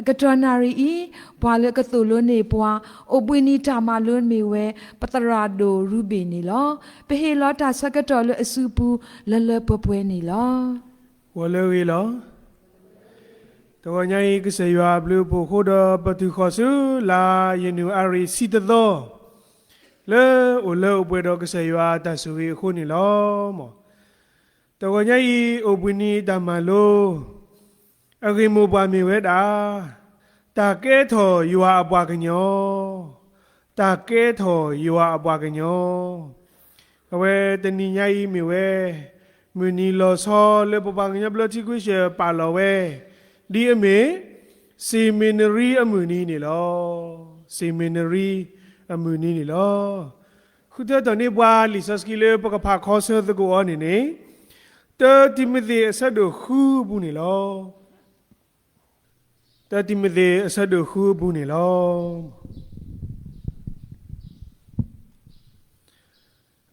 ကတီၢ်နၣ်ရံၣ်အံၤ ပှၤလၢကသိၣ်လိန့ၢ်ပှၤ အိၣ်ဘှံးနံၤတၢ်မၤလိမ့ၢ်ဝဲ ပသရၣ်ဒိၣ်ရူဘ့ၣ်န့ၣ်လီၤ. ပဟ့ၣ်လီၤတၢ်ဆၢကတီၢ်လၢအစုပူၤ လၢလၢပှဲၤပှဲၤန့ၣ်လီၤ. ဂီၤလၢအဂ့ၤလီၤ. တဂီၤညါအံၤ ကစၢ်ယွၤအဘျုးအဖှိၣ်အဃိဒီး ပတုၤဃီၤဆူလါယနူၤအါရံၤဆံတသီ လၢအိၣ်လၢအိၣ်ပှဲၤဒီးကစၢ်ယွၤအတၢ်ဆိၣ်ဂ့ၤအဃိန့ၣ်လီၤ. တဂီၤညါအံၤ အိၣ်ဘှံးနံၤတၢ်မၤလိ အဂ့ၢ်မိၢ်ပှၢ်မ့ၢ်ဝဲဒၣ် တၢ်ကဲထီၣ်ယွၤအပှၤကညီ, တၢ်ကဲထီၣ်ယွၤအပှၤကညီ. အဝဲတနံၤညါအံၤမ့ၢ်ဝဲ မုၢ်နံၤလီၤဆီလၢပပှၤကညီဘျၢထံခဝ့ၡၢၣ်ပာ်လီၤဝဲ ဒ်အမ့ၢ် စ့ၣ်မ့းနရံအမုၢ်နံၤန့ၣ်လီၤ. စ့ၣ်မ့းနရံအမုၢ်နံၤန့ၣ်လီၤ. ဃုထၢထီၣ်န့ၢ်ပှၤလံာ်စီဆှံလၢပကဖးခီဆၢသကိးအီၤန့ၣ်န့ၣ် တၢတံၤမသ့းအဆၢဒိၣ်ဃုအပူၤန့ၣ်လီၤ. တၢတံၤမသ့းအဆၢဒိၣ်ဃုအပူၤန့ၣ်လီၤ.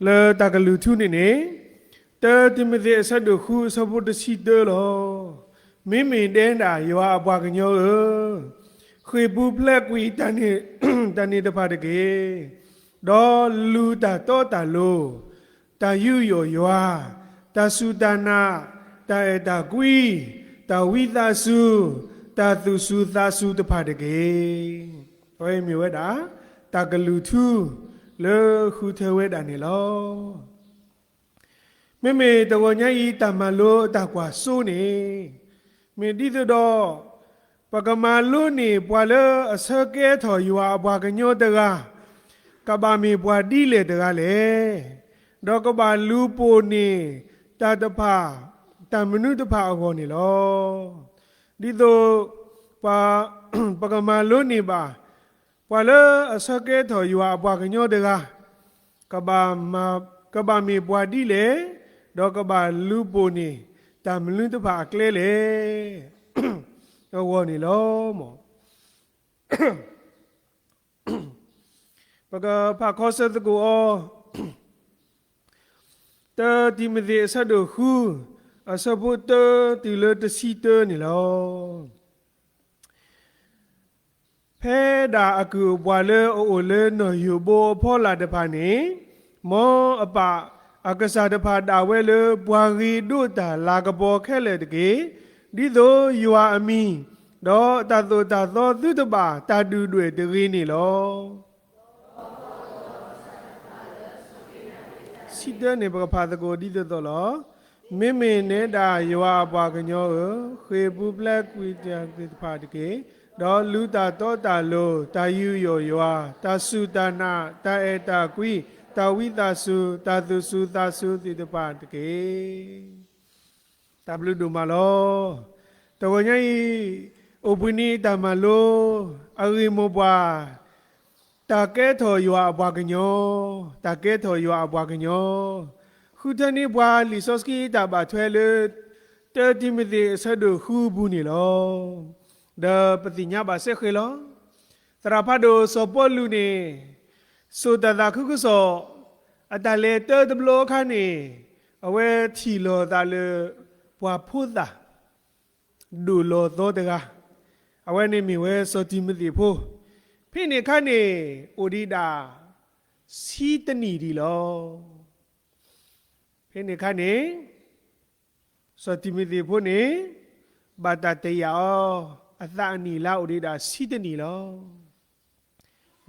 လၢတၢ်ကလုၢ်ထူန့ၣ်န့ၣ် တၢတံၤမသ့းအဆၢဒိၣ်ဃုအဆၢဖိတဆံတၢလီၤ. မ့မ့ၢ်ဒဲဒၣ်ယွၤအပှၤကညီဧၢ, ဃ့ၢ်ပူၤဖျဲးကွံာ်တၢ်န့ၣ်တဖၣ်တက့ၢ်. ဒီးလူၤတၢ်တီတၢ်လိၤ, တၢ်ယူးယီၣ်ယွၤ, တၢ်စူၢ်တၢ်နာ်, တၢ်အဲၣ်တၢ်ကွံ, တၢ်ဝံသးစူၤ, တၢ်သူၣ်စူၤသးစူၤတဖၣ်တက့ၢ်. အဝဲမ့ၢ်ဝဲဒၣ် တၢ်ကလုၢ်ထူ လၢဃုထၢဝဲဒၣ်န့ၣ်လီၤ. မ့မ့ၢ်တဂီၤညါအံၤတၢ်မၤလိအတၢ်ကွၢ်စိန့ၣ် မ့ၢ်ဒ်သိးဒီး ပကမၤလိန့ၢ်ပှၤလၢအဆၢကဲထီၣ်ယွၤအပှၤကညီတဂၤ ကဘၣ်မ့ၢ်ပှၤဒ်လဲၣ်တဂၤလဲၣ်, ဒီးကဘၣ်လူၤပိာ်န့ၢ်တၢ်တဖၣ် တၢ်မနုၤတဖၣ်အဂီၢ်န့ၣ်လီၤ. ဒ်သိး ပှၤ ပကမၤလိန့ၢ်ဘၣ် ပှၤလၢအဆၢကဲထီၣ်ယွၤအပှၤကညီတဂၤ ကဘၣ်မၤ ကဘၣ်မ့ၢ်ပှၤဒ်လဲၣ်, ဒီးကဘၣ်လူၤပိာ်န့ၢ်တၢ်မနုၤတဖၣ်အကျဲလဲၣ် အဂီၢ်န့ၣ်လီၤ. ပကဖးခီဆၢသကိးအီၤ တၢတံၤမသ့းအဆၢဒိၣ်ဃု အဆၢဖိတၢတုၤလၢတဆံတၢန့ၣ်လီၤ. ဖဲဒၣ်အကုၢ်အပှၤလၢအအိၣ်လၢနီၢ်ယိာ်ဘိအဖီလာ်တဖၣ်န့ၣ်, မ်အပၢ်အကစၢ်တဖၣ်ဒၣ်ဝဲလၢပှၤဂ့ၤဒိးတၢ်လၤကပီၤခဲလၢာ်တက့ၢ်. ဒ်သိးယွၤအမံၤ, ဒီးတၢ်သိၣ်တၢ်သီသုတဘၣ်တၢ်ဒုၣ်ဒွဲၣ်တဂ့ၤန့ၣ်လီၤ. ဆံတၢန့ၣ် ပကဖးသကိးဒ်သိးသိးလီၤ. မ့မ့ၢ်နဲဒၣ်ယွၤအပှၤကညီဧၢ, ဃ့ၢ်ပူၤဖျဲးကွံာ်တၢ်သ့ၣ်တဖၣ်တက့ၢ်. ဒီးလူၤတၢ်တီတၢ်လိၤ, တၢ်ယူးယီၣ်ယွၤ, တၢ်စူၢ်တၢ်နာ်, တၢ်အဲၣ်တၢ်ကွံ, တၢ်ဝံသးစူၤ, တၢ်သူၣ်စူၤသးစူၤသ့ၣ်တဖၣ်တက့ၢ်. တၢ်ဘျုးဒိၣ်မးလီၤ. တဂီၤညါအံၤ အိၣ်ဘှံးနံၤတၢ်မၤလိ အဂ့ၢ်မိၢ်ပှၢ် တၢ်ကဲထီၣ်ယွၤအပှၤကညီ, တၢ်ကဲထီၣ်ယွၤအပှၤကညီ, ဃုထၢန့ၢ်ပှၤလံာ်စီဆှံတၢ်ဘၣ်ထွဲလၢ တၢတံၤမသ့းအဆၢဒိၣ်ဃုအပူၤန့ၣ်လီၤ. ဒီးပသ့ၣ်ညါဘၣ်စ့ၢ်ကီးလီၤ. သရၣ်ဖးဒိၣ်စီၤပီလူးန့ၣ် စိာ်တၢ်သးခုကစီၣ် အတၢ်လဲၤတၢတဘျီအခါန့ၣ် အဝဲထံၣ်လိာ်သးလၢ ပှၤဖိသၣ် ဒိၣ်လီၤသီတဂၤ, အဝဲန့ၣ်မ့ၢ်ဝဲစီၤတံၤမသ့းဖိ, ဖဲန့ၣ်အခါန့ၣ် အိၣ်ဒံးဒၣ် ဆံတနံၣ်ဒံးလီၤ. ဖဲန့ၣ်အခါန့ၣ် စီၤတံၤမသ့းဖိန့ၣ် ဘၣ်တၢ်တယာ်အီၤ အသးအနံၣ်လါအိၣ်ဒံးဒၣ်ဆံတနံၣ်လီၤ.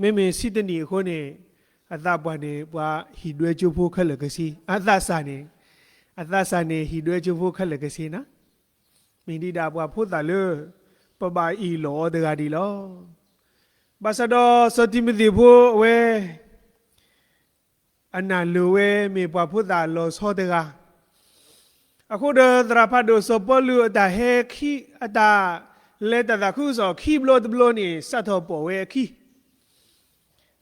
မ့မ့ၢ်ဆံတနံၣ်အဃိန့ၣ် အသးပှၢ်န့ၣ် ပှၤဟံၣ်ဒွဲကၠိဖိခဲလၢာ်ခဲဆ့, အသးစၢ်န့ၣ်, အသးစၢ်န့ၣ် ဟံၣ်ဒွဲကၠိဖိခဲလၢာ်ခဲဆ့နီၤ, မ့ၢ်ဒံးဒၣ်ပှၤဖိသၣ်လၢ ပဘၣ်အ့ၣ်လိာ်အီၤတဂၤဒံးလီၤ. ဘၣ်ဆၣ်ဒီးစီၤတံၤမသ့းဖိအဝဲ အနၢ်လိၤဝဲမ့ၢ်ပှၤဖိသၣ်လီၤဆီတဂၤ, အဃိဒီးသရၣ်ဖးဒိၣ်စီၤပီလူးအတၢ်ဟဲခံ, အတၢ်လဲၤတၢ်သးခုကစီၣ်ခံဘျီတဘျီန့ၣ် စးထီၣ်ပိာ်ဝဲအခံ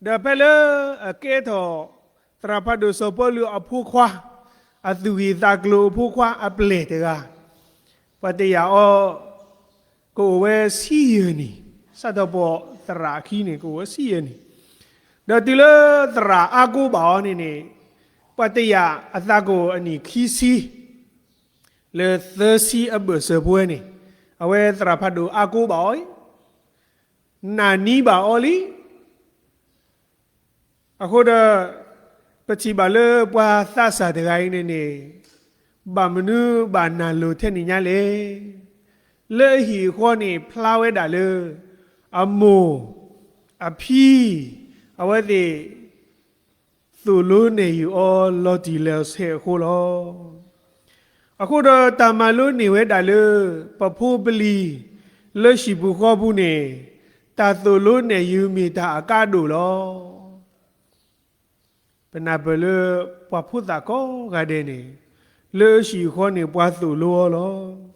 ဒီးဖဲလၢအကဲထီၣ် သရၣ်ဖးဒိၣ်စီၤပီလူးအဖိခွါ, အသူၣ်ဂ့ၢ်သးကျိၤအဖိခွါအပျဲၢ်တဂၤ, ပှၤတယာ်အီၤ ကအိၣ်ဝဲဆံယဲၢ်နံၣ်, စးထီၣ်ပိာ်သရၣ်အခံန့ၣ် ကအိၣ်ဝဲဆံယဲၢ်နံၣ်, ဒီးတုၤလၢသရၣ်အါကိးဘၣ်အီၤန့ၣ်န့ၣ်, ပှၤတယာ်အသးကအိၣ်အနံၣ်ခံဆံ လၢသၢဆံအဘၢၣ်စၢၤပဝဲန့ၣ်, အဝဲသရၣ်ဖးဒိၣ်အါကိးဘၣ်အီၤအံၤ, နာ်န့ၢ်ဘၣ်အီၤလံ. အဃိဒီး ပထံၣ်ဘၣ်လၢပှၤသးစၢ်တဂၤအံၤန့ၣ်န့ၣ် ဘၣ်မနုၤဘၣ်နာ်လိၤထဲန့ၣ်ညါလဲၣ်. လၢအဟံၣ်အဃီန့ၣ် ဖျါဝဲဒၣ်လၢ အမိၢ် အဖံ အဝဲသ့ၣ် သိၣ်လိနဲၣ်ယုာ်အီၤလီၤတံၢ်လီၤဆဲးအဃိလီၤ. အဃိဒီးတၢ်မၤလိန့ၢ်ဝဲဒၣ်လၢ ပဖိပလံၤ လၢဟံၣ်ပူၤဃီပူၤန့ၣ် တၢ်သိၣ်လိနဲၣ်ယုာ်မ့ၢ်တၢ်အကါဒိၣ်လီၤ. ပနၢ်ပၢၢ်လၢ ပှၤဖိသၣ်ကိးဂၤဒဲးန့ၣ် လၢအဟံၣ်အဃီန့ၣ် ပှၤသိၣ်လိအီၤလီၤ.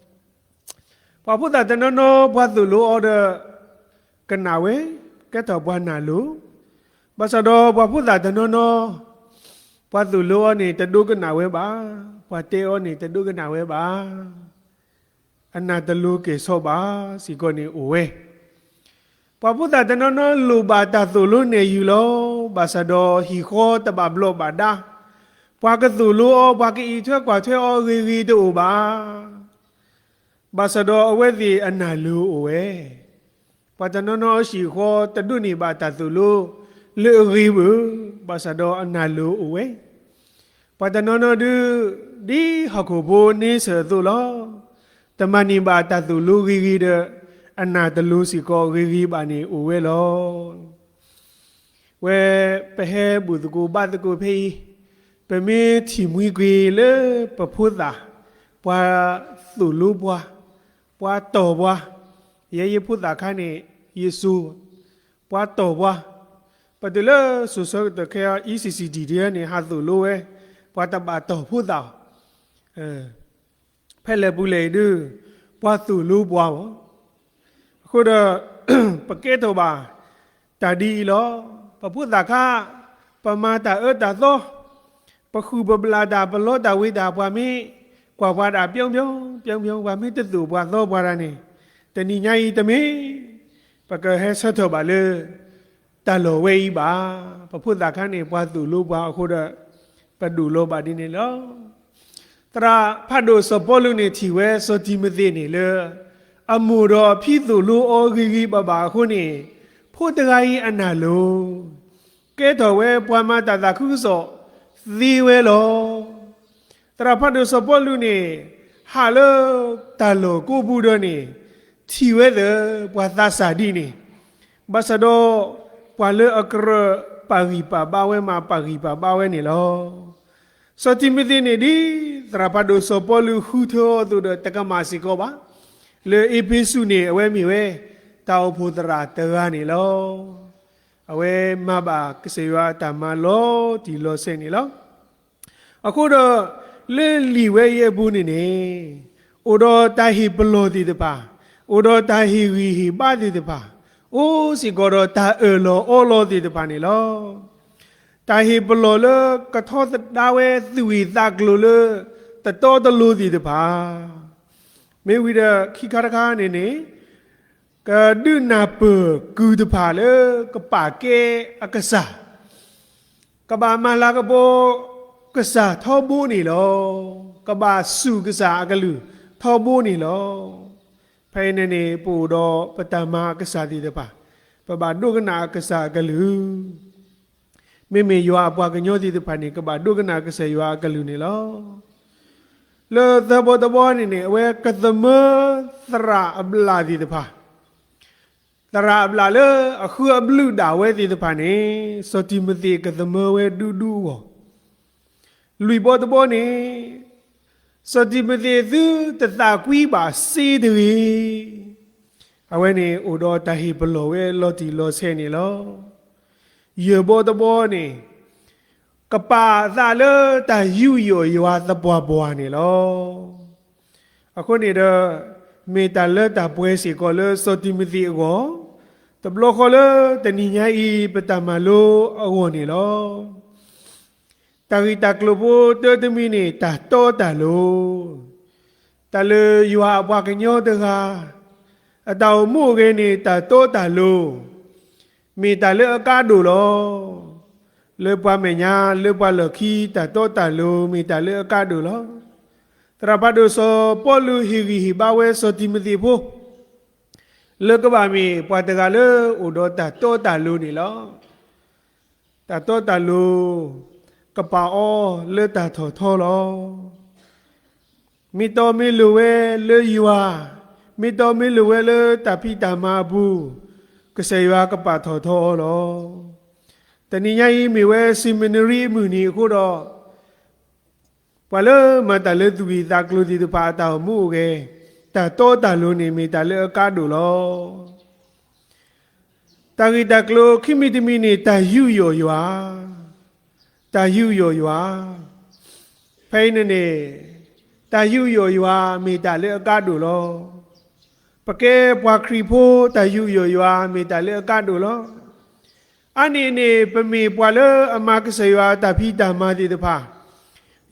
ပှၤဖိသၣ်တနီၤနီၤ ပှၤသိၣ်လိအီၤဒီး ကနၣ်ဝဲ ကဲထီၣ်ပှၤနာ်လိၤ, ဘၣ်ဆၣ်ဒီးပှၤဖိသၣ်တနီၤနီၤ ပှၤသိၣ်လိအီၤန့ၣ် တဒိကနၣ်ဝဲဘၣ်, ပှၤတဲအီၤန့ၣ် တဒိကနၣ်ဝဲဘၣ်, အနာ်တလိၤကဲၣ်ဆိးဘၣ်စ့ၢ်ကီးန့ၣ်အိၣ်ဝဲ. ပှၤဖိသၣ်တနီၤနီၤ လိၣ်ဘၣ်တၢ်သိၣ်လိနဲၣ်ယုာ်လီၤ, ဘၣ်ဆၣ်ဒီးဟံၣ်ဃီတဘၣ်ဘျီးဘၣ်ဒါ, ပှၤကသိၣ်လိအီၤ ပှၤကအံးထွဲကွၢ်ထွဲအီၤဂ့ၤဂ့ၤတအိၣ်ဘၣ်. ဘၣ်ဆၣ်ဒီးအဝဲသ့ၣ်အနာ်လိၤအိၣ်ဝဲ. ပှၤတနီၤနီၤအဟံၣ်ဃီတဒိးန့ၢ်ဘၣ်တၢ်သိၣ်လိ လၢအဂ့ၤဘၣ်, ဘၣ်ဆၣ်ဒီးအနာ်လိၤအိၣ်ဝဲ. ပှၤတနီၤနီၤဒုး ဒ်ဟီၣ်ခိၣ်ဖိန့ဆၢၣ်အသိးလီၤ. တမၤန့ၢ်ဘၣ်တၢ်သိၣ်လိဂ့ၤဂ့ၤဒီး အနာ်တလိၤစ့ၢ်ကီးဂ့ၤဂ့ၤဘၣ်န့ၣ်အိၣ်ဝဲလီၤ. ဝဲပဟဲဘူၣ်သကိးဘါသကိးဖဲအံၤ, ပမ့ၢ်ထံၣ်မှံကွံာ်လၢပဖိသၣ်, ပှၤသိၣ်လိပှၤ, ပှၤတီၢ်ပှၤ, ယဲယဖိသၣ်ခါန့ၣ် ယစိၤ, ပှၤတီၢ်ပှၤ, ပတုၤလၢစိၤဆၢကတီၢ်ခဲအံၤ ECCD ဒ်န့ၣ် ဟးသိၣ်လိဝဲ, ပှၤတဘၣ်တီၢ်ဖိသၣ်အီၤ ဖဲလဲၣ်ပူၤလဲၣ်အံၤဒုး ပှၤသိၣ်လိပှၤမး. အဃိဒီး ပကဲထီၣ်ဘၣ် တၢ်ဒ်အံၤလီၤ. ပဖိသၣ်ခါ ပမၤတၢ်အၢတၢ်သီ, ပဃုာ်ပဘျၣ်တၢ် ပလီတၢ်ဝ့ၤတၢ် ပှၤမ့ၢ်ကွၢ်ပှၤဒၣ် ပြုံးပြုံး ပြုံးပြုံး, ပှၤမ့ၢ်တသိၣ်ပှၤသီပှၤတၢ်န့ၣ် တနံၤညါအံၤတမ့ၢ် ပကဟဲဆၢထၢၣ်ဘၣ်လၢ တၢ်လီၢ်ဝဲအံၤဘၣ်. ပဖိသၣ်ခါန့ၣ် ပှၤသိၣ်လိပှၤအဃိဒီး ပဒိၣ်လီၤဘၣ်ဒ်န့ၣ်လီၤ. သရၣ်ဖးဒိၣ်စီၤပီလူးန့ၣ် ထံၣ်ဝဲစီၤတံၤမသ့းန့ၣ်လၢ အမိၢ်ဒီးအဖံသိၣ်လိအီၤဂ့ၤဂ့ၤဘၣ်ဘၣ်အဃိန့ၣ်, ဖိတဂၤအံၤအနာ်လိၤ, ကဲထီၣ်ဝဲပှၤမၤတၢ်သးခုကစီၣ်သ့ဝဲလီၤ. သရၣ်ဖးဒိၣ်စီၤပီလူးန့ၣ် ဟးလၢတၢ်လီၢ်ကိးပူၤဒီးန့ၣ် ထံၣ်ဝဲသ့ၣ်ပှၤသးစၢ်ဒ်န့ၣ်, ဘၣ်ဆၣ်ဒီး ပှၤလၢအကြၢးပာ်ဂံၢ်ပာ်ဘါဝဲမး ပာ်ဂံၢ်ပာ်ဘါဝဲန့ၣ်လီၤ. စီၤတံၤမသ့းန့ၣ်ဒ် သရၣ်ဖးဒိၣ်စီၤပီလူးဃုထၢအီၤအသိးဒီး တကမၣ်စ့ၢ်ကီးဘၣ်. လၢအ့းဖ့းစူးန့ၣ် အဝဲမ့ၢ်ဝဲ တၢ်အိၣ်ဖှိၣ်သရၣ်တဂၤန့ၣ်လီၤ. အဝဲမၤဘၣ်ကစၢ်ယွၤအတၢ်မၤလီၤတံၢ်လီၤဆဲးန့ၣ်လီၤ. အဃိဒီး လၢလံာ်ဝဲအံၤအပူၤန့ၣ်န့ၣ်, အိၣ်ဒီးတၢ်ဟ့ၣ်ပလီၢ်သ့ၣ်တဖၣ်, အိၣ်ဒီးတၢ်ဟ့ၣ်ဂံၢ်ဟ့ၣ်ဘါသ့ၣ်တဖၣ်, အိၣ်စ့ၢ်ကီးဒီးတၢ်အၢၣ်လီၤအီလီၤသ့ၣ်တဖၣ်န့ၣ်လီၤ. တၢ်ဟ့ၣ်ပလီၢ်လၢကထီသဒါဝဲ သူၣ်ဝံၣ်သးကျိၤလၢ တတီတလိၤသ့ၣ်တဖၣ်, မ့ၢ်ဝံၤဒီးခံခါတခါန့ၣ်န့ၣ် ကဒုးနၢ်ပၢၢ်ကုၢ်တဖၣ်လၢကပာ်ကဲအကစၢ်, ကဘၣ်မၤလၤကပီၤကစၢ်ထီဘိန့ၣ်လီၤ. ကဘၣ်စူၢ်ကစၢ်အကလုၢ်ထီဘိန့ၣ်လီၤ. ဖဲအံၤန့ၣ်န့ၣ် ပအိၣ်ဒီးပတၢ်မၤအကစၢ်သ့ၣ်တဖၣ်, ပဘၣ်ဒိကနၣ်အကစၢ်အကလုၢ် မ့မ့ၢ်ယွၤအပှၤကညီသ့ၣ်တဖၣ်န့ၣ် ကဘၣ်ဒိကနၣ်ကစၢ်ယွၤအကလုၢ်န့ၣ်လီၤ. လၢသၢဘီတဘီန့ၣ်န့ၣ် အဝဲကသမၢသရၣ်အဘျၣ်သ့ၣ်တဖၣ်, သရၣ်အဘျၣ်လၢအဃုအဘျုးဒၣ်ဝဲသ့ၣ်တဖၣ်န့ၣ် စီၤတံၤမသ့းကသမၢဝဲဒူဒူအဂီၢ်, လွံၢ်ဘီတဘီန့ၣ် စီၤတံၤမသ့းသုတသးကွံဘၣ်စ့တဂ့ၤ, အဝဲန့ၣ်အိၣ်ဒီးတၢ်ဟ့ၣ်ပလီၢ်ဝဲလီၤတံၢ်လီၤဆဲးန့ၣ်လီၤ. ယဲၢ်ဘီတဘီန့ၣ် ကပာ်အသးလၢတၢ်ယူးယီၣ်ယွၤသပှၢ်ပှၢ်န့ၣ်လီၤ. အဃိန့ၣ်ဒီး မ့ၢ်တၢ်လၢတၢ်ပှဲၤစ့ၢ်ကီးလၢစီၤတံၤမသ့းအဂီၢ်, တဘျီဃီလၢတနံၤညါအံၤ ပတၢ်မၤလိအဂီၢ်န့ၣ်လီၤ. တၢ်ဂ့ၢ်တၢ်ကျိၤဖိတၢတမံၤန့ၣ် တၢ်တီတၢ်လိၤ, တၢ်လၢယွၤအပှၤကညီတဂၤ အတၢ်အိၣ်မူအဂ့ၢ်န့ၣ် တၢ်တီတၢ်လိၤ, မ့ၢ်တၢ်လၢအကါဒိၣ်လီၤ. လၢပှၤမဲာ်ညါ လၢပှၤလီၢ်ခံ တၢ်တီတၢ်လိၤ မ့ၢ်တၢ်လၢအကါဒိၣ်လီၤ. သရၣ်ဖးဒိၣ်စီၤပီလူးဟ့ၣ်ဂံၢ်ဟ့ၣ်ဘါဝဲစီၤတံၤမသ့းဖိ လၢကဘၣ်မ့ၢ်ပှၤတဂၤလၢအိၣ်ဒီးတၢ်တီတၢ်လိၤန့ၣ်လီၤ. တၢ်တီတၢ်လိၤ ကပာ်အီၤလၢတၢ်ထီၣ်ထီလီၤ. မ့ၢ်တီမ့ၢ်လိၤဝဲလၢယွၤ, မ့ၢ်တီမ့ၢ်လိၤဝဲလၢတၢ်ဖံးတၢ်မၤအပူၤ, ကစၢ်ယွၤကပာ်ထီၣ်ထီအီၤလီၤ. တနံၤညါအံၤမ့ၢ်ဝဲ seminary အမုၢ်နံၤအဃိဒီး ပှၤလၢမၤတၢ်လၢသူၣ်ဂ့ၢ်သးကျိၤသ့ၣ်တဖၣ်အတၢ်အိၣ်မူအိၣ်ဂဲၤ, တၢ်တီတၢ်လိၤန့ၣ်မ့ၢ်တၢ်လၢအကါဒိၣ်လီၤ. တၢ်ဂ့ၢ်တၢ်ကျိၤခံမံၤတမံၤန့ၣ် တၢ်ယူးယီၣ်ယွၤ, တၢ်ယူးယီၣ်ယွၤ. ဖဲအံၤန့ၣ်န့ၣ် တၢ်ယူးယီၣ်ယွၤမ့ၢ်တၢ်လၢအကါဒိၣ်လီၤ. ပကဲပှၤခရံာ်ဖိ တၢ်ယူးယီၣ်ယွၤမ့ၢ်တၢ်လၢအကါဒိၣ်လီၤ. အါန့ၢ်န့ၣ် ပမ့ၢ်ပှၤလၢအမၤကစၢ်ယွၤအတၢ်ဖံးတၢ်မၤသ့ၣ်တဖၣ်,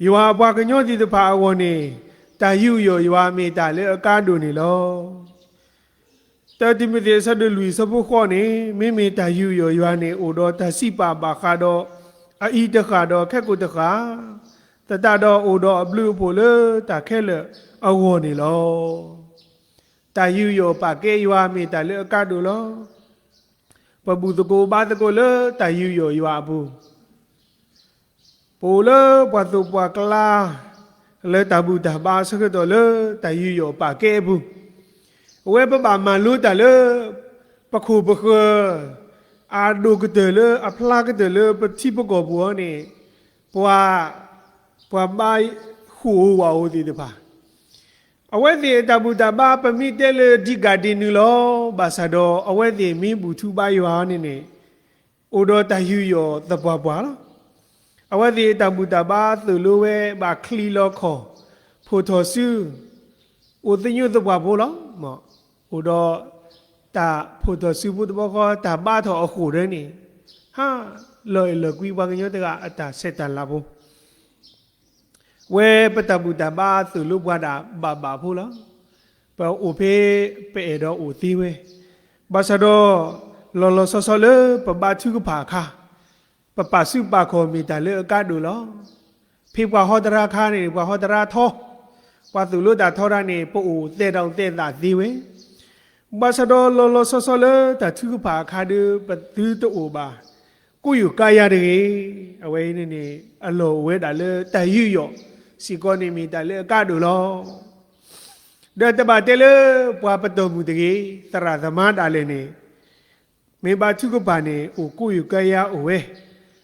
ယွၤအပှၤကညီသ့ၣ်တဖၣ်အဂီၢ်န့ၣ်, တၢ်ယူးယီၣ်ယွၤမ့ၢ်တၢ်လၢအကါဒိၣ်န့ၣ်လီၤ. တၢတံၤမသ့း အဆၢဒိၣ်လွံၢ် အဆၢဖိဃိးန့ၣ်, မ့မ့ၢ်တၢ်ယူးယီၣ်ယွၤန့ၣ် အိၣ်ဒီးတၢ်စံးပာ်ဘၣ်ဃးဒီး အအံၤတဃၣ်ဒီးခဲကိာ်တဃၣ်, သတးဒီးအိၣ်ဒီးအဘျုးအဖှိၣ်လၢတၢ်ခဲလၢာ်အဂီၢ်န့ၣ်လီၤ. တၢ်ယူးယီၣ်ပာ်ကဲယွၤမ့ၢ်တၢ်လၢအကါဒိၣ်လီၤ. ပဘူၣ်သကိးဘါသကိးလၢတၢ်ယူးယီၣ်ယွၤအပူၤ, ပအိၣ်လၢပှၤသိၣ်ပှၤကျါ လၢတၢ်ဘူၣ်တၢ်ဘါအဆၢကတီၢ်လၢတၢ်ယူးယီၣ်ပာ်ကဲအပူၤ, အဝဲပဘၣ်မၤလိတၢ်လၢ ပခိၣ်ပဃၢၤ အဒိၣ်ကတၢၢ်လၢအဖျါကတၢၢ်လၢပထံပကီၢ်ပူၤအီၤန့ၣ်, ပှၤ ပှၤဘါဃိာ်ဧိၤဝးဧိၤသ့ၣ်တဖၣ်, အဝဲသ့ၣ်အတၢ်ဘူၣ်တၢ်ဘါ ပမ့ၢ်တဲလၢဒ်ကးဒ်နုၤလီၤ. ဘၣ်ဆၣ်ဒီးအဝဲသ့ၣ်မ့ၢ်ဘူၣ်ထူဘါယွၤန့ၣ်န့ၣ်, အိၣ်ဒီးတၢ်ယူးယီၣ်သပှၢ်ပှၢ်လီၤ. အဝဲသ့ၣ်အတၢ်ဘူၣ်တၢ်ဘါသိၣ်လိဝဲဘၣ်ချံးလီၤခီၣ်, ဖိၣ်ထီၣ်စု, အိၣ်သညိသပှၢ်ဖိလီၤ. အိၣ်ဒီးတၢ်ဖိၣ်ထီၣ်စုဖိတဘျီဃီ တၢ်ဘါထီၣ်အဃိာ်ဒၢန့ၣ်, ဟါ, လီၤအဲၣ်လီၤကွံပှၤကညီတဂၤအတၢ်ဆဲးတၢ်လၤဖိ ဝဲပတၢ်ဘူၣ်တၢ်ဘါသိၣ်လိပှၤဒၣ်ဘၣ်ဘၣ်ဖိလီၤ. ပအိၣ်ဖဲပအဲၣ်ဒိးအိၣ်သ့ဝဲ, ဘၣ်ဆၣ်ဒီး လီၤလီၤဆီဆီလၢပဘါထုကဖၣ်အခါ, ပပာ်စုပာ်ခီၣ်မ့ၢ်တၢ်လၢအကါဒိၣ်လီၤ. ဖဲပှၤဟီတရါအခါန့ၣ် ပှၤဟီတရါထီ, ပှၤသိၣ်လိတၢ်ထီတၢ်န့ၣ် ပအိၣ်သဲးဒီးသဲးသးသ့ဝဲ ဘၣ်ဆၣ်ဒီးလီၤလီၤဆီဆီလၢတၢ်ထုကဖၣ်အခါဒီး ပသုတအိၣ်ဘၣ် ကိးယုၢ်ကါယါတဂ့ၤ. အဝဲအံၤန့ၣ်န့ၣ် အလီၢ်အိၣ်ဝဲဒၣ်လၢတၢ်ယူးယီၣ်စ့ၢ်ကီးန့ၣ်မ့ၢ်တၢ်လၢအကါဒိၣ်လီၤ. ဒီးတဘၣ်တဲလၢပှၤပတီၢ်မုၢ်တဂ့ၤ, သရၣ်သမါဒၣ်လဲာ်န့ၣ် မ့ၢ်ဘါထုကဖၣ်န့ၣ် အိၣ်ကိးယုၢ်ကါယါအိၣ်ဝဲ.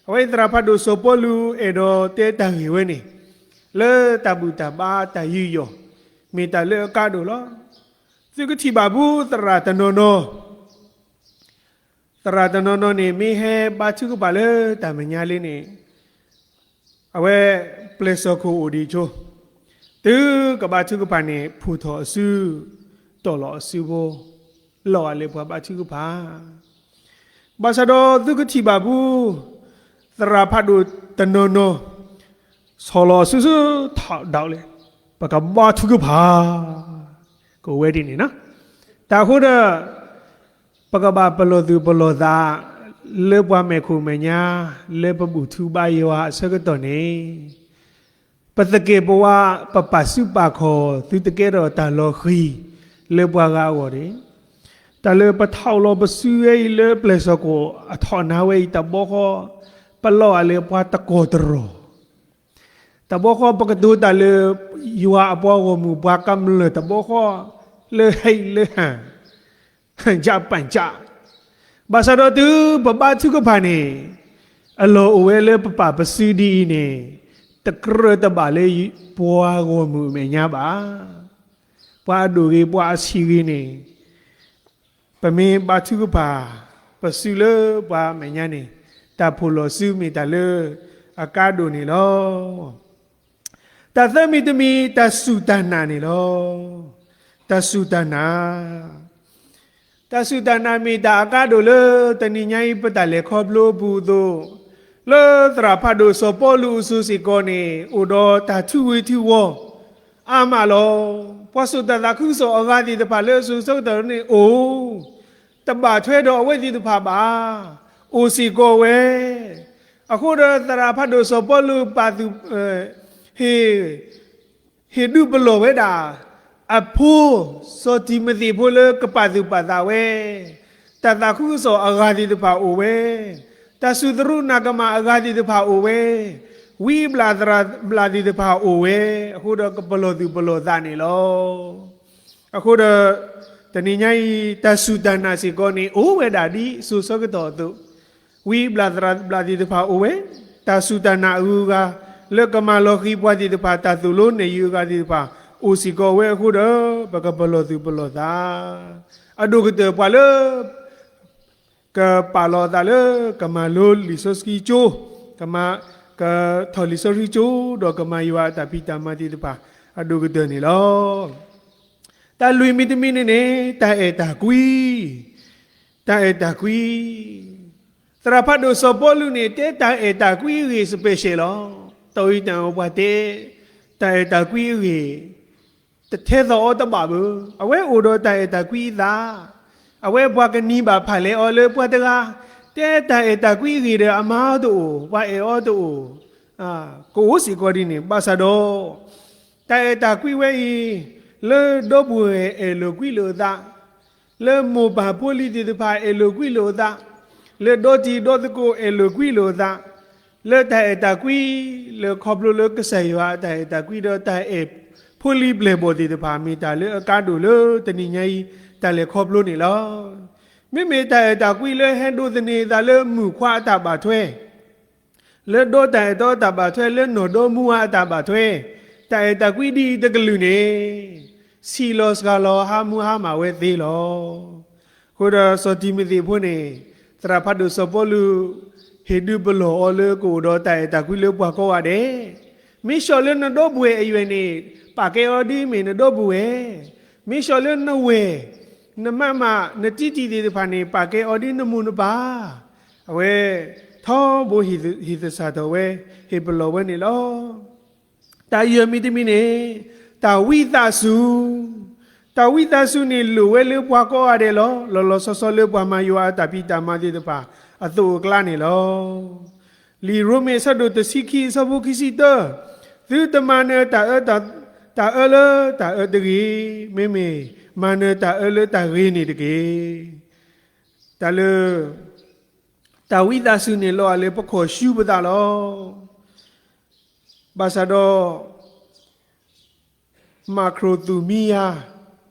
အဝဲသရၣ်ဖးဒိၣ်စီၤပီလူးအဲၣ်ဒိးတဲတၢ်ဂ့ၢ်ဝဲန့ၣ် လၢတၢ်ဘူၣ်တၢ်ဘါတၢ်ယူးယီၣ် မ့ၢ်တၢ်လၢအကါဒိၣ်လီၤ. သုကထံၣ်ဘၣ်ဖုသရၣ်တနီၤနီၤ, သရၣ်တနီၤနီၤန့ၣ် မ့ၢ်ဟဲဘါထုကဖၣ်လၢတၢ်မဲာ်ညါလံန့ၣ် အဝဲပျဲၢ်စီၢ်ခိၣ်အိၣ်ဒံးဆိ, တုၤကဘါထုကဖၣ်န့ၣ် ဖိၣ်ထီၣ်အစု, တီၢ်လီၤအစုဖိ, လီၤဂာ်လၢပှၤဘါထုကဖၣ်. ဘၣ်ဆၣ်ဒီးသုကထံၣ်ဘၣ်ဖု သရၣ်ဖးဒိၣ်တနီၤနီၤ ဆီၣ်လီၤအစုဆူထီၣ်ဒီးလဲၣ်, ပကဘါထုကဖၣ်, ကဝဲဒ်န့ၣ်နီၤ. တၢ်အဃိဒီး ပကဘၣ်ပလီၢ်သူၣ်ပလီၢ်သး လၢပှၤမဲာ်ခိၣ်မဲာ်ညါ လၢပဘူၣ်ထူဘါယွၤအဆၢကတီၢ်န့ၣ်, ပသကဲာ်ပဝး ပပာ်စုပာ်ခီၣ် သုတကဲထီၣ်တၢ်လီၤဃံၤ လၢပှၤဂၤအဂီၢ်န့ၣ်, တၢ်လၢပထီၣ်လီၤပစုဝဲအံၤလၢပျဲၢ်စီၢ်ခိၣ်အထီၣ်နါဝဲအံၤ တဘျီဃီ ပလီၤဂာ်လၢပှၤတကီၢ်တရီၢ် တဘျီဃီ ပကတိၤတၢ်လၢ ယွၤအပှၤဂီၢ်မုၢ်ပှၤကမျၢၢ်တဘျီဃီ လၢဟံၣ်လၢဟၣ် ယၣ်ပၣ်ယၣ်, ဘၣ်ဆၣ်ဒီးတုၤပဘါထုကဖၣ်န့ၣ် အလီၢ်အိၣ်ဝဲလၢပပာ်ပစုဒ်အံၤန့ၣ် တကြၢးတဘၣ်လၢပှၤဂီၢ်မုၢ်အမဲာ်ညါဘၣ်. ပှၤအဒိၣ်ဂ့ၤ ပှၤအဆံးဂ့ၤန့ၣ် ပမ့ၢ်ဘါထုကဖၣ် ပစုလၢပှၤအမဲာ်ညါန့ၣ် တၢ်ဖိၣ်လီၤစုမ့ၢ်တၢ်လၢအကါဒိၣ်န့ၣ်လီၤ. တၢ်သၢမံၤတမံၤ တၢ်စူၢ်တၢ်နာ်န့ၣ်လီၤ. တၢ်စူၢ်တၢ်နာ် တၢ်စူၢ်တၢ်နာ်မ့ၢ်တၢ်အကါဒိၣ်လၢတနံၤညါအံၤ ပတၢ်လဲၤခီဖျိအပူၤအသိး, လၢသရၣ်ဖးဒိၣ်စီၤပီလူးအစိၤစ့ၢ်ကီးန့ၣ် အိၣ်ဒီးတၢ်ထုးဝံၤထုးဝီၤ အါမးလီၤ. ပှၤစိာ်တၢ်သးခုကစီၣ်အဂၤသ့ၣ်တဖၣ်လၢအစိၤဆၢကတီၢ်န့ၣ်အိၣ်, တဘၣ်ထွဲဒီးအဝဲသ့ၣ်တဖၣ်ဘၣ်, အိၣ်စ့ၢ်ကီးဝဲ. အဃိဒီးသရၣ်ဖးဒိၣ်စီၤပီလူးပာ်သူၣ် ဟ့ၣ် ဟ့ၣ်ဒုးပလီၢ်ဝဲဒၣ် အဖိ, စီၤတံၤမသ့းဖိလၢကပာ်သူၣ်ပာ်သးဝဲ, တၢ်သးခုကစီၣ်အဂၤသ့ၣ်တဖၣ်အိၣ်ဝဲ, တၢ်စူၢ်သရူးနာ်ကမၣ်အဂၤသ့ၣ်တဖၣ်အိၣ်ဝဲ, ဝံအဘျၣ်သရၣ်ဘျၣ်သ့ၣ်တဖၣ်အိၣ်ဝဲ, အဃိဒီးကပလီၢ်သူၣ်ပလီၢ်သးန့ၣ်လီၤ. အဃိဒီး တနံၤညါအံၤ တၢ်စူၢ်တၢ်နာ်စ့ၢ်ကီးန့ၣ် အိၣ်ဝဲဒၣ်ဒ်စိၤဆၢကတီၢ်အသိး, ဝံအဘျၣ်သရၣ်ဘျၣ်သ့ၣ်တဖၣ်အိၣ်ဝဲ, တၢ်စူၢ်တၢ်နာ်အဂုၤအဂၤ လၢကမၤလီၤဃံၤပှၤသ့ၣ်တဖၣ် တၢ်သိၣ်လိနဲၣ်ယုၤအဂၤသ့ၣ်တဖၣ် အိၣ်စ့ၢ်ကီးဝဲအဃိဒီး ပကပလီၢ်သူၣ်ပလီၢ်သး, အဒိၣ်ကတၢၢ်ပှၤလၢ ကပာ်လီၤအသးလၢ ကမၤလိလံာ်စီဆှံကၠိ, ကမၤ ကထီၣ်လံာ်စီဆှံကၠိ ဒီးကမၤယွၤအတၢ်ဖံးတၢ်မၤသ့ၣ်တဖၣ် အဒိၣ်ကတၢၢ်န့ၣ်လီၤ. တၢ်လွံၢ်မံၤတမံၤန့ၣ်န့ၣ် တၢ်အဲၣ်တၢ်ကွံ, တၢ်အဲၣ်တၢ်ကွံ, သရၣ်ဖးဒိၣ်စီၤပီလူးန့ၣ် တဲတၢ်အဲၣ်တၢ်ကွံအဂ့ၢ် special လီၤ. တၢ်အံၤတၢ်အီပှၤတဲ တၢ်အဲၣ်တၢ်ကွံအဂ့ၢ် တထဲသိးအီၤတဘၣ်ဘၣ်, အဝဲအိၣ်ဒီးတၢ်အဲၣ်တၢ်ကွံအသး, အဝဲပှၤကနံၤဘၣ်ဖၣ်လဲၤအီၤလၢပှၤတဂၤ, တဲတၢ်အဲၣ်တၢ်ကွံအဂ့ၢ်ဒီး အမၤအီၤတအိၣ်, ပှၤအဲၣ်အီၤတအိၣ်, ကအိၣ်စ့ၢ်ကီးဒ်န့ၣ် ဘၣ်ဆၣ်ဒီး တၢ်အဲၣ်တၢ်ကွံဝဲအံၤ လၢဒီပုၢ်ဝဲၢ်အဲၣ်လိာ်ကွံလိာ်အသး, လၢမိၢ်ပၢ်ဖိလံၤသ့ၣ်တဖၣ်အဲၣ်လိာ်ကွံလိာ်အသး, လၢဒီတံၤဒီသကိးအဲၣ်လိာ်ကွံလိာ်အသး, လၢတၢ်အဲၣ်တၢ်ကွံ လၢခီဖျိလၢကစၢ်ယွၤအတၢ်အဲၣ်တၢ်ကွံဒီးတၢ်အဲၣ်ဖိလံၤပျဲၢ်ဘီၣ်သ့ၣ်တဖၣ် မ့ၢ်တၢ်လၢအကါဒိၣ်လၢတနံၤညါအံၤ တၢ်လဲၤခီဖျိန့ၣ်လီၤ. မ့မ့ၢ်တၢ်အဲၣ်တၢ်ကွံလၢဟဲဒိးသန့ၤအသးလၢမုၣ်ခွါအတၢ်ဘၣ်ထွဲ လၢဒီတၢ်အဲၣ်တီအတၢ်ဘၣ်ထွဲ လၢနီၢ်ဒီမါဝၤအတၢ်ဘၣ်ထွဲ, တၢ်အဲၣ်တၢ်ကွံဒ်အံၤတကလုာ်န့ၣ် ဆံးလီၤစှၤလီၤဟးမူဟါမၢ်ဝဲသ့လီၤ. အဃိဒီးစီၤတံၤမသ့းဖိန့ၣ် သရၣ်ဖးဒိၣ်စီၤပီလူး ဟ့ၣ်ဒုးပလီၢ်အီၤလၢကအိၣ်ဒီးတၢ်အဲၣ်တၢ်ကွံလၢပှၤကိးဂၤဒဲး, မ့ၢ်ဆှၢလၢနဒီပုၢ်ဝဲၢ်အယွဲၢ်န့ၣ် ပာ်ကဲအီၤဒ်မ့ၢ်နဒီပုၢ်ဝဲၢ်, မ့ၢ်ဆှၢလၢနဝဲၢ် နမးမး နတံတံၢ်သ့ၣ်တဖၣ်န့ၣ် ပာ်ကဲအီၤဒ်နမိၢ်နပၢ်, အဝဲ ထီဘိဟ့ၣ်သဆၣ်ထီၣ်ဝဲ, ဟ့ၣ်ပလီၢ်ဝဲန့ၣ်လီၤ. တၢ်ယဲၢ်မံၤတမံၤန့ၣ် တၢ်ဝံသးစူၤ, တၢ်ဝံသးစူၤန့ၣ်လိၣ်ဝဲလၢပှၤကိးဂၤဒဲးလီၤ. လီၤလီၤဆီဆီလၢပှၤမၤယွၤအတၢ်ဖံးတၢ်မၤသ့ၣ်တဖၣ် အသိးအကျါန့ၣ်လီၤ. လံာ်ရိမ့ၤအဆၢဒိၣ်တဆံခံအဆၢဖိခံဆံတၢ, သုတမၤနၢၤတၢ်အၢ, တၢ်အၢလၢတၢ်အၢတဂ့ၤ, မ့မ့ၢ်မၤနၢၤတၢ်အၢလၢတၢ်ဂ့ၤန့ၣ်တက့ၢ်. တၢ်လၢ တၢ်ဝံသးစူၤန့ၣ်လီၤအလၢပခီၣ်ဆူပသးလီၤ. ဘၣ်ဆၣ်ဒီး မၤခရိၣ်သူၣ်မံယၤ,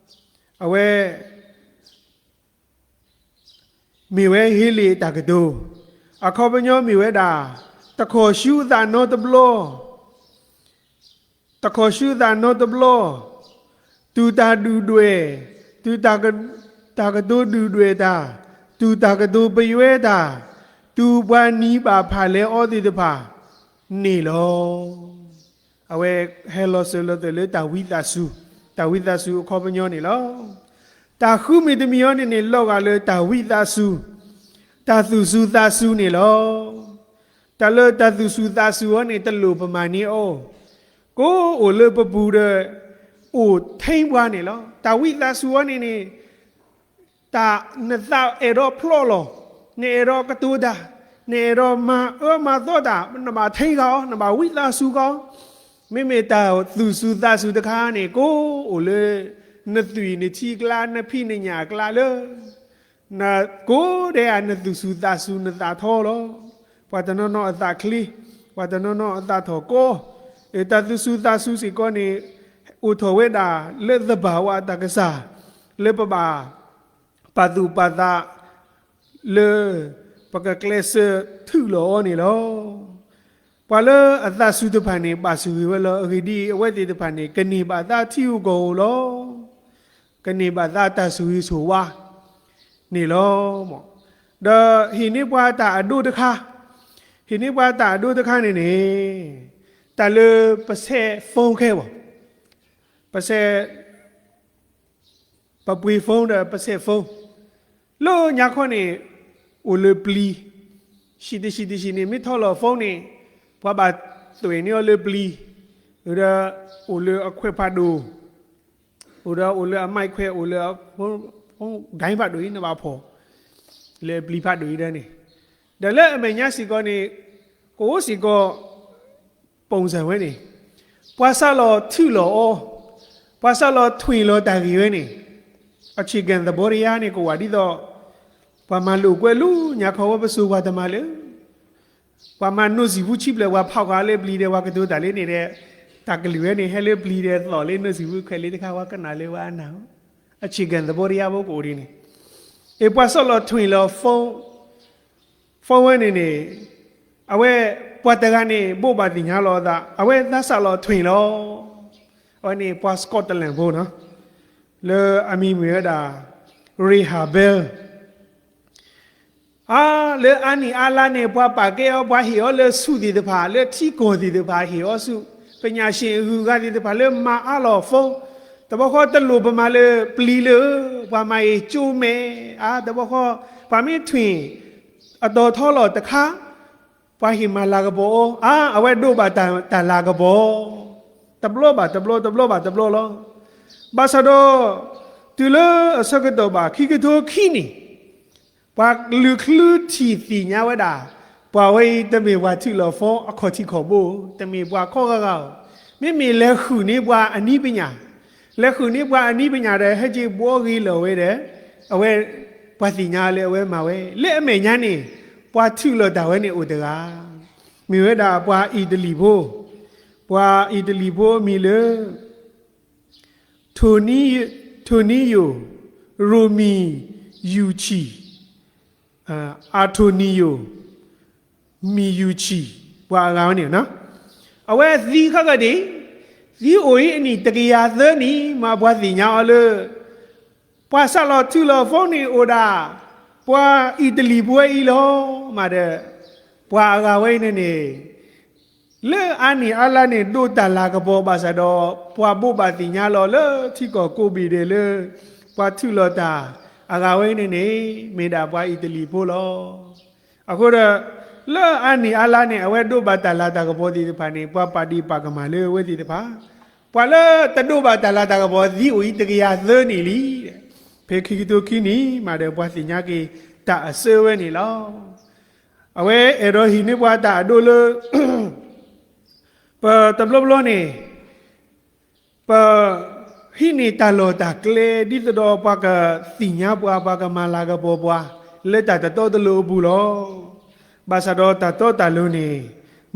အဝဲ မ့ၢ်ဝဲဟ့လ့ၣ်အတၢ်ကတိၤ, အခီပညီမ့ၢ်ဝဲဒၣ် တခီၣ်ဆူအသးနီတဘျီ, တခီၣ်ဆူအသးနီတဘျီ, တုၤတၢ်ဒုၣ်ဒွဲၣ်, တုၤတၢ်က, တၢ်ကတိၤဒုၣ်ဒွဲၣ်တၢ်, တုၤတၢ်ကတိၤပယွဲတၢ်, တုၤပှၤနံၤဘၣ်ဖၣ်လဲၤအီၤသ့ၣ်တဖၣ်န့ၣ်လီၤ. အဝဲဟဲလီၤစၢၤလီၤသွဲၣ်လၢတၢ်ဝံသးစူၤ, တၢ်ဝံသးစူၤအခီပညီန့ၣ်လီၤ. တၢ်ဃုမံၤတမံၤအံၤန့ၣ်န့ၣ် လီၤဂာ်လၢတၢ်ဝံသးစူၤ, တၢ်သူၣ်စူၤသးစူၤန့ၣ်လီၤ. တၢ်လၢတၢ်သူၣ်စူၤသးစူၤအံၤန့ၣ် တလိၣ်ပမၤန့ၢ်အီၤ, ကိးအိၣ်လၢပပူၤဒီး အိၣ်ထဲပှၤန့ၣ်လီၤ. တၢ်ဝံသးစူၤအံၤန့ၣ်န့ၣ် တၢ်နသးအဲၣ်ဒိးဖျိလီၤ, နအဲၣ်ဒိးကတိၤတၢ်, နအဲၣ်ဒိးမၤအၢမၤသီတၢ်, နဘၣ်ထဲဂၤအီၤ, နဘၣ်ဝံသးစူၤကီး, မ့မ့ၢ်တၢ်သူၣ်စူၤသးစူၤတခါန့ၣ် ကိးအိၣ်လၢ နသွံၣ်နထံအကျါ, နဖံးနညၣ်အကျါလၢ နကိးဒဲးဧါ နသူၣ်စူၤသးစူၤနသးထီလီၤ. ပှၤတနီၤနီၤအသးချ့, ပှၤတနီၤနီၤအသးထီၣ်ကီ, တၢ်သူၣ်စူၤသးစူၤစ့ၢ်ကီးန့ၣ် အိၣ်ထီၣ်ဝဲဒၣ်လၢသဘၣ်ဝဲတၢ်ကစၢ် လၢပဘၣ် ပာ်သူၣ်ပာ်သး လၢ ပကကျဲးစၢးထုးလီၤအီၤန့ၣ်လီၤ. ပှၤလၢအသးစူၤတဖၣ်န့ၣ် ဘၣ်ဆိၣ်ဂ့ၤဝဲလီၤ. အဂ့ၢ်ဒ်အံၤ, အဝဲသ့ၣ်တဖၣ်န့ၣ် ကန့ၢ်ဘၣ်သါထံဧိၤကီၢ်ဧိၤလီၤ. ကန့ၢ်ဘၣ်သါတၢ်ဆိၣ်ဂ့ၤဆိၣ်ဝါန့ၣ်လီၤ. ဒီးဟ့ၣ်န့ၢ်ပှၤတၢ်အဒိတခါ, ဟ့ၣ်န့ၢ်ပှၤတၢ်အဒိတခါန့ၣ်န့ၣ် တၢ်လၢပဆဲး phone ခဲအံၤ, ပဆဲး ပပှ့ၤ phone ဒီးပဆဲး phone လၢညါခီန့ၣ် အိၣ်လၢပျံၤ, ဆံးတဆံးတဆံးန့ၣ် မ့ၢ်ထီၣ်လီၤ phone န့ၣ် ပှၤဘၣ်သွဲၣ်န့ၢ်အီၤလၢပျံၤ, ဒီးအိၣ်လၢအခွဲးဖးဒိၣ်, အိၣ်ဒီးအိၣ်လၢအ mic ခွဲး, အိၣ်လၢအ phone, phone ဒိုင်းဖးဒိၣ်အံၤ နဘၣ်ဖီၣ် လၢပျံၤဖးဒိၣ်အံၤဒၣ်န့ၣ်, ဒီးလၢအမဲာ်ညါစ့ၢ်ကီးန့ၣ် ကအိၣ်စ့ၢ်ကီး ပိၣ်စၢ်ဝဲန့ၣ်, ပှၤစးလီၤထုးလီၤအီၤ, ပှၤစးလီၤထွံၣ်လီၤတၢ်ဂ့ၢ်ဝဲန့ၣ်, အဆ့ၣ်ကဲၣ်သဘီတယါန့ၣ် ကဝးဒ်သိး ပှၤမၤလိာ်ကွဲလိာ်ညါခီဝဲ ပစိၤပှၤတမၤလၢ ပှၤမၤနိၣ်စံၣ်ဖူဆံးဖျၢၣ် ပှၤဖးဃာ်လၢပျံၤဒီး ပှၤကတိၤတၢ်လၢန့ၣ်ဒီး တၢ်ကလုၢ်ဝဲန့ၣ် ဟဲလၢပျံၤဒီးသီၣ်လၢနိၣ်စံၣ်ဖူခွဲးလၢတခါ ပှၤကနၣ်လၢပှၤအနၢ်ဧိၤ, အဆ့ၣ်ကဲၣ်သဘီတယါဖိကအိၣ်ဒ်န့ၣ်, အ့ၣ်ပှၤစးလီၤထွံၣ်လီၤ phone ဝဲန့ၣ်န့ၣ်, အဝဲပှၤတဂၤန့ၣ် ဘိးဘၣ်သ့ၣ်ညါလီၤအသး အဝဲသးစးလီၤထွံၣ်လီၤ, အဝဲန့ၣ်ပှၤ Scotland ဖိနီၤ, လၢအမံၤမ့ၢ်ဝဲဒၣ် Rahab Bell အါ, လၢအါနံၣ်အါလါန့ၣ် ပှၤပာ်ကဲအီၤ ပှၤဟ့ၣ်အီၤလၢဆူၣ်သ့ၣ်တဖၣ် လၢထံကီၢ်သ့ၣ်တဖၣ်ဟ့ၣ်အီၤဆူၣ်, ပညာရှင်ဂုၤဂၤသ့ၣ်တဖၣ်လၢမၤအါလီၤ phone, တဘျီဃီတလိၣ်ပမၤလၢပျံၤလၢ ပှၤမၤအ့ၣ်ကၠိမဲာ်, အါ, တဘျီဃီ ပှၤမ့ၢ်ထွံၣ် အတီၤထီလီၤတခါ ပှၤဟ့ၣ်မၤလၤကပီၤအီၤ, အါ, အဝဲဒိးဘၣ်တၢ်လၤကပီၤ တဘျီဘၣ်တဘျီ တဘျီဘၣ်တဘျီလီၤ. ဘၣ်ဆၣ်ဒီး တုၤလၢအဆၢကတီၢ်ဘၣ်ခံကထိခံနံၣ်, ပှၤလူၤချုထံၣ်သ့ၣ်ညါဝဲဒၣ် ပှၤဝဲအံၤတမ့ၢ်ပှၤထုးလီၤ phone အခီၣ်ထံးခီၣ်ဘိ, တမ့ၢ်ပှၤခီဂၤဂၤဧိၤ, မ့မ့ၢ်လဲၤဃုာ်န့ၢ်ပှၤအနံပညာ, လဲၤဃုာ်န့ၢ်ပှၤအနံပညာဒီး ဟဲက့ၤဘှီဂ့ၤလၢာ်ဝဲဒီး အဝဲ ပှၤသ့ၣ်ညါလၢအဝဲမၤဝဲ လၢအမဲာ်ညါန့ၣ် ပှၤထုးလီၤတၢ်ဝဲန့ၣ်အိၣ်တဂၤ, မ့ၢ်ဝဲဒၣ်ပှၤအံၣ်တလံၤဖိ, ပှၤအံၣ်တလံၤဖိအမံၤလၢ ထိၣ်နံယိၣ် ရိမံၤယူၤဆံၣ်, Antonio Meucci ပှၤအဂၤဝဲန့ၣ်, အဝဲသံခါကဒ့ၣ်, သံအိၣ်အံၤအနံၣ်တကယၤသၢနံၣ် မ့ၢ်ပှၤသ့ၣ်ညါအီၤလၢ ပှၤစးလီၤထုးလီၤ phone န့ၣ်အိၣ်ဒၣ် ပှၤအံၣ်တလံၤဖိဝဲအံၤလီၤ. မးဒီး ပှၤအဂၤဝဲအံၤန့ၣ်န့ၣ် လၢအါနံၣ်အါလါန့ၣ် ဒိးတၢ်လၤကပီၤဘၣ်ဆၣ်ဒီး ပှၤဘိးဘၣ်သ့ၣ်ညါလီၤလၢထံကီၢ်ကိးဘ့ၣ်ဒဲးလၢ ပှၤထုးလီၤတၢ်အဂၤဝဲအံၤန့ၣ်န့ၣ် မ့ၢ်ဒၣ်ပှၤအံၣ်တလံၤဖိလီၤ. အဃိဒီး လၢအါနံၣ်အါလါန့ၣ် အဝဲဒိးဘၣ်တၢ်လၤတၢ်ကပီၤသ့ၣ်တဖၣ်န့ၣ် ပှၤပာ်ဒ့ၣ်ပာ်ကမၣ်လၢအဝဲသ့ၣ်တဖၣ်, ပှၤလၢတဒိးဘၣ်တၢ်လၤတၢ်ကပီၤသံအိၣ်အံၤတကယၤသၢနံၣ်လံ. ဖဲခံကထိခံနံၣ်မးဒီး ပှၤသ့ၣ်ညါက့ၤတၢ်အစၢဝဲန့ၣ်လီၤ. အဝဲအဲၣ်ဒိးဟ့ၣ်န့ၢ်ပှၤတၢ်အဒိလၢ ပတဘျီဘျီန့ၣ် ပဟံးန့ၢ်တၢ်လီၢ်တၢ်ကျဲ ဒ်သိးဒီးပှၤကသ့ၣ်ညါပှၤ ပှၤကမၤလၤကပီၤပှၤ လၢတၢ်တတီတလိၤအပူၤလီၤ. ဘၣ်ဆၣ်ဒီးတၢ်တီတၢ်လိၤန့ၣ်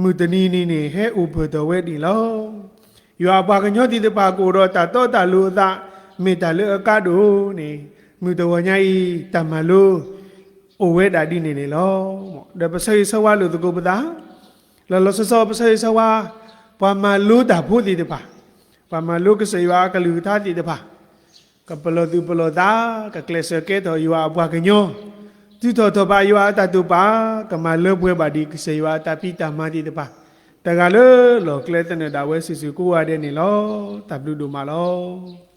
မုၢ်တနံၤနံၤန့ၣ် ဟဲအိၣ်ဖျါထီၣ်ဝဲဒၣ်လီၤ. ယွၤအပှၤကညီသ့ၣ်တဖၣ်ကအိၣ်ဒီးတၢ်တီတၢ်လိၤအသး မ့ၢ်တၢ်လၢအကါဒိၣ်န့ၣ် မုၢ်တဂီၤညါအံၤ တၢ်မၤလိ အိၣ်ဝဲဒၣ်ဒ်န့ၣ်န့ၣ်လီၤ. ဒီးပဆၢဂ့ၤဆၢဝါလိာ်သကိးပသး လီၤလီၤဆီဆီ ပဆၢဂ့ၤဆၢဝါ ပှၤမၤလိတၢ်ဖိသ့ၣ်တဖၣ်, ပှၤမၤလိကစၢ်ယွၤအကလုၢ်ကထါသ့ၣ်တဖၣ်, ကပလီၢ်သူၣ်ပလီၢ်သး, ကကျဲးစၢးကဲထီၣ်ယွၤအပှၤကညီ, တုၤထီၣ်ထီၣ်ဘးယွၤအတၢ်တိာ်ပာ်, ကမၤလၢပှဲၤဘၣ်ဒံးကစၢ်ယွၤအတၢ်ဖံးတၢ်မၤသ့ၣ်တဖၣ်, တဂၤလၢလီၢ်ကျဲသနၢၣ်ဒၣ်ဝဲစုာ်စုာ်ကိးဂၤဒဲးန့ၣ်လီၤ. တၢ်ဘျုးဒိၣ်မးလီၤ.